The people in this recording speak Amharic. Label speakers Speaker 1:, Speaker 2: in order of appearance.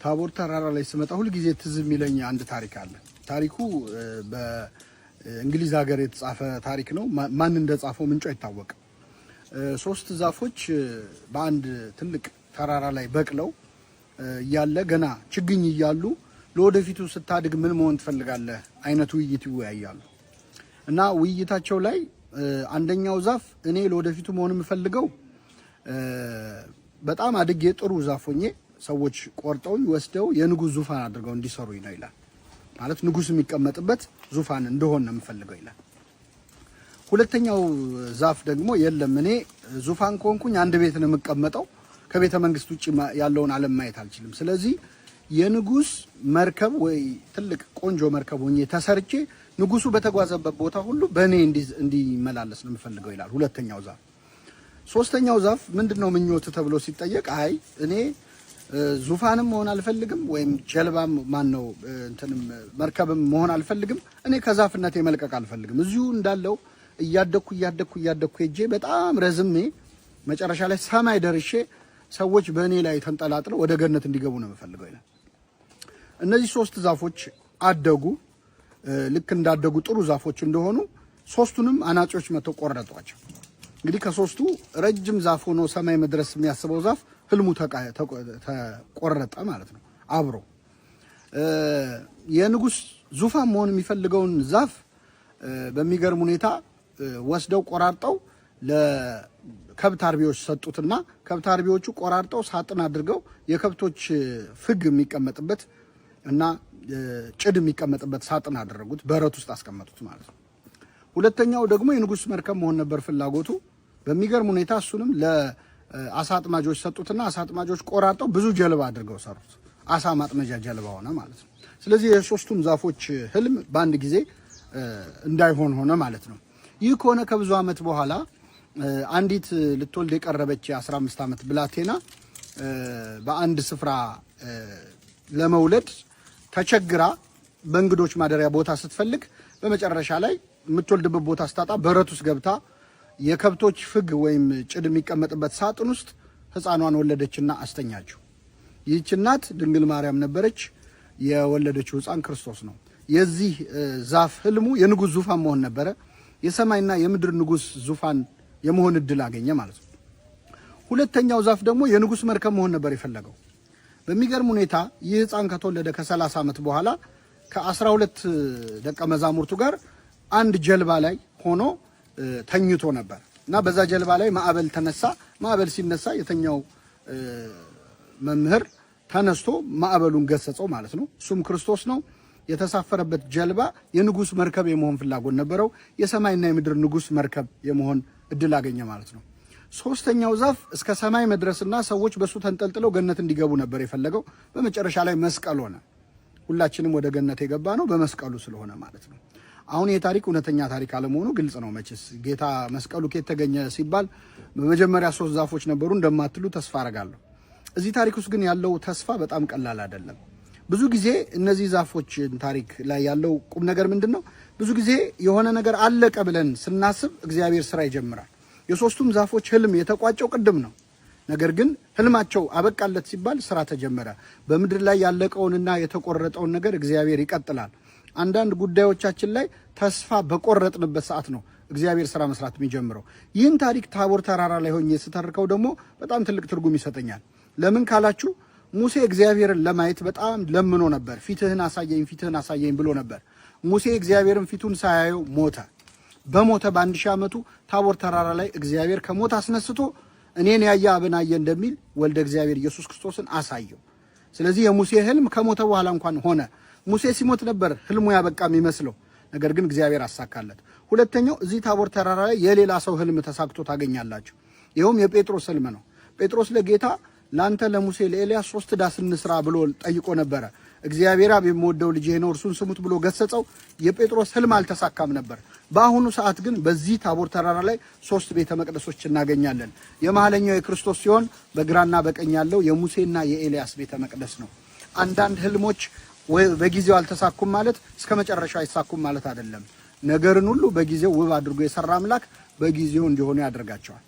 Speaker 1: ታቦር ተራራ ላይ ስመጣ ሁልጊዜ ትዝ የሚለኝ አንድ ታሪክ አለ። ታሪኩ በእንግሊዝ ሀገር የተጻፈ ታሪክ ነው። ማን እንደጻፈው ምንጩ አይታወቅም። ሶስት ዛፎች በአንድ ትልቅ ተራራ ላይ በቅለው እያለ ገና ችግኝ እያሉ ለወደፊቱ ስታድግ ምን መሆን ትፈልጋለህ አይነት ውይይት ይወያያሉ። እና ውይይታቸው ላይ አንደኛው ዛፍ እኔ ለወደፊቱ መሆን የምፈልገው በጣም አድጌ ጥሩ ዛፍ ሆኜ ሰዎች ቆርጠውኝ ወስደው የንጉስ ዙፋን አድርገው እንዲሰሩኝ ነው ይላል። ማለት ንጉስ የሚቀመጥበት ዙፋን እንደሆን ነው የምፈልገው ይላል። ሁለተኛው ዛፍ ደግሞ የለም፣ እኔ ዙፋን ከሆንኩኝ አንድ ቤት ነው የምቀመጠው፣ ከቤተ መንግስት ውጭ ያለውን ዓለም ማየት አልችልም። ስለዚህ የንጉስ መርከብ ወይ ትልቅ ቆንጆ መርከብ ሆኜ ተሰርቼ ንጉሱ በተጓዘበት ቦታ ሁሉ በእኔ እንዲመላለስ ነው የምፈልገው ይላል ሁለተኛው ዛፍ። ሶስተኛው ዛፍ ምንድነው ምኞት ተብሎ ሲጠየቅ አይ እኔ ዙፋንም መሆን አልፈልግም፣ ወይም ጀልባም ማን ነው እንትንም መርከብም መሆን አልፈልግም። እኔ ከዛፍነቴ መልቀቅ አልፈልግም። እዚሁ እንዳለው እያደግኩ እያደግኩ እያደግኩ ሄጄ በጣም ረዝሜ መጨረሻ ላይ ሰማይ ደርሼ ሰዎች በእኔ ላይ ተንጠላጥለው ወደ ገነት እንዲገቡ ነው የምፈልገው ይላል። እነዚህ ሶስት ዛፎች አደጉ። ልክ እንዳደጉ ጥሩ ዛፎች እንደሆኑ ሶስቱንም አናጺዎች መጥተው ቆረጧቸው። እንግዲህ ከሶስቱ ረጅም ዛፍ ሆኖ ሰማይ መድረስ የሚያስበው ዛፍ ህልሙ ተቆረጠ ማለት ነው። አብሮ የንጉስ ዙፋን መሆን የሚፈልገውን ዛፍ በሚገርም ሁኔታ ወስደው ቆራርጠው ለከብት አርቢዎች ሰጡትና ከብት አርቢዎቹ ቆራርጠው ሳጥን አድርገው የከብቶች ፍግ የሚቀመጥበት እና ጭድ የሚቀመጥበት ሳጥን አደረጉት፣ በረት ውስጥ አስቀመጡት ማለት ነው። ሁለተኛው ደግሞ የንጉስ መርከብ መሆን ነበር ፍላጎቱ። በሚገርም ሁኔታ እሱንም ለአሳ አጥማጆች ሰጡትና አሳ አጥማጆች ቆራርጠው ብዙ ጀልባ አድርገው ሰሩት። አሳ ማጥመጃ ጀልባ ሆነ ማለት ነው። ስለዚህ የሶስቱም ዛፎች ህልም በአንድ ጊዜ እንዳይሆን ሆነ ማለት ነው። ይህ ከሆነ ከብዙ ዓመት በኋላ አንዲት ልትወልድ የቀረበች የ15 ዓመት ብላቴና በአንድ ስፍራ ለመውለድ ተቸግራ በእንግዶች ማደሪያ ቦታ ስትፈልግ በመጨረሻ ላይ የምትወልድበት ቦታ ስታጣ በረት ውስጥ ገብታ የከብቶች ፍግ ወይም ጭድ የሚቀመጥበት ሳጥን ውስጥ ሕፃኗን ወለደችና አስተኛችው። ይህች እናት ድንግል ማርያም ነበረች። የወለደችው ሕፃን ክርስቶስ ነው። የዚህ ዛፍ ህልሙ የንጉሥ ዙፋን መሆን ነበረ። የሰማይና የምድር ንጉሥ ዙፋን የመሆን እድል አገኘ ማለት ነው። ሁለተኛው ዛፍ ደግሞ የንጉሥ መርከብ መሆን ነበር የፈለገው። በሚገርም ሁኔታ ይህ ሕፃን ከተወለደ ከ30 ዓመት በኋላ ከ12 ደቀ መዛሙርቱ ጋር አንድ ጀልባ ላይ ሆኖ ተኝቶ ነበር እና በዛ ጀልባ ላይ ማዕበል ተነሳ። ማዕበል ሲነሳ የተኛው መምህር ተነስቶ ማዕበሉን ገሰጸው ማለት ነው። እሱም ክርስቶስ ነው። የተሳፈረበት ጀልባ የንጉስ መርከብ የመሆን ፍላጎት ነበረው። የሰማይና የምድር ንጉስ መርከብ የመሆን እድል አገኘ ማለት ነው። ሶስተኛው ዛፍ እስከ ሰማይ መድረስና ሰዎች በሱ ተንጠልጥለው ገነት እንዲገቡ ነበር የፈለገው። በመጨረሻ ላይ መስቀል ሆነ። ሁላችንም ወደ ገነት የገባ ነው በመስቀሉ ስለሆነ ማለት ነው። አሁን ይሄ ታሪክ እውነተኛ ታሪክ አለመሆኑ ግልጽ ነው። መቼስ ጌታ መስቀሉ ከየት ተገኘ ሲባል በመጀመሪያ ሶስት ዛፎች ነበሩ እንደማትሉ ተስፋ አረጋለሁ። እዚህ ታሪክ ውስጥ ግን ያለው ተስፋ በጣም ቀላል አይደለም። ብዙ ጊዜ እነዚህ ዛፎች ታሪክ ላይ ያለው ቁም ነገር ምንድን ነው? ብዙ ጊዜ የሆነ ነገር አለቀ ብለን ስናስብ እግዚአብሔር ስራ ይጀምራል። የሶስቱም ዛፎች ህልም የተቋጨው ቅድም ነው። ነገር ግን ህልማቸው አበቃለት ሲባል ስራ ተጀመረ። በምድር ላይ ያለቀውንና የተቆረጠውን ነገር እግዚአብሔር ይቀጥላል። አንዳንድ ጉዳዮቻችን ላይ ተስፋ በቆረጥንበት ሰዓት ነው እግዚአብሔር ስራ መስራት የሚጀምረው። ይህን ታሪክ ታቦር ተራራ ላይ ሆኜ ስተርከው ደግሞ በጣም ትልቅ ትርጉም ይሰጠኛል። ለምን ካላችሁ ሙሴ እግዚአብሔርን ለማየት በጣም ለምኖ ነበር። ፊትህን አሳየኝ፣ ፊትህን አሳየኝ ብሎ ነበር። ሙሴ እግዚአብሔርን ፊቱን ሳያየው ሞተ። በሞተ በ1000 ዓመቱ ታቦር ተራራ ላይ እግዚአብሔር ከሞት አስነስቶ እኔን ያየ አብን አየ እንደሚል ወልደ እግዚአብሔር ኢየሱስ ክርስቶስን አሳየው። ስለዚህ የሙሴ ህልም ከሞተ በኋላ እንኳን ሆነ። ሙሴ ሲሞት ነበር ህልሙ ያበቃ የሚመስለው፣ ነገር ግን እግዚአብሔር አሳካለት። ሁለተኛው እዚህ ታቦር ተራራ ላይ የሌላ ሰው ህልም ተሳክቶ ታገኛላችሁ። ይኸውም የጴጥሮስ ህልም ነው። ጴጥሮስ ለጌታ ለአንተ ለሙሴ ለኤልያስ ሶስት ዳስ እንስራ ብሎ ጠይቆ ነበረ። እግዚአብሔር አብ የምወደው ልጄ ነው እርሱን ስሙት ብሎ ገሰጸው። የጴጥሮስ ህልም አልተሳካም ነበር። በአሁኑ ሰዓት ግን በዚህ ታቦር ተራራ ላይ ሶስት ቤተ መቅደሶች እናገኛለን። የመሀለኛው የክርስቶስ ሲሆን በግራና በቀኝ ያለው የሙሴና የኤልያስ ቤተ መቅደስ ነው። አንዳንድ ህልሞች በጊዜው አልተሳኩም ማለት እስከ መጨረሻው አይሳኩም ማለት አይደለም። ነገርን ሁሉ በጊዜው ውብ አድርጎ የሰራ አምላክ በጊዜው እንዲሆኑ ያደርጋቸዋል።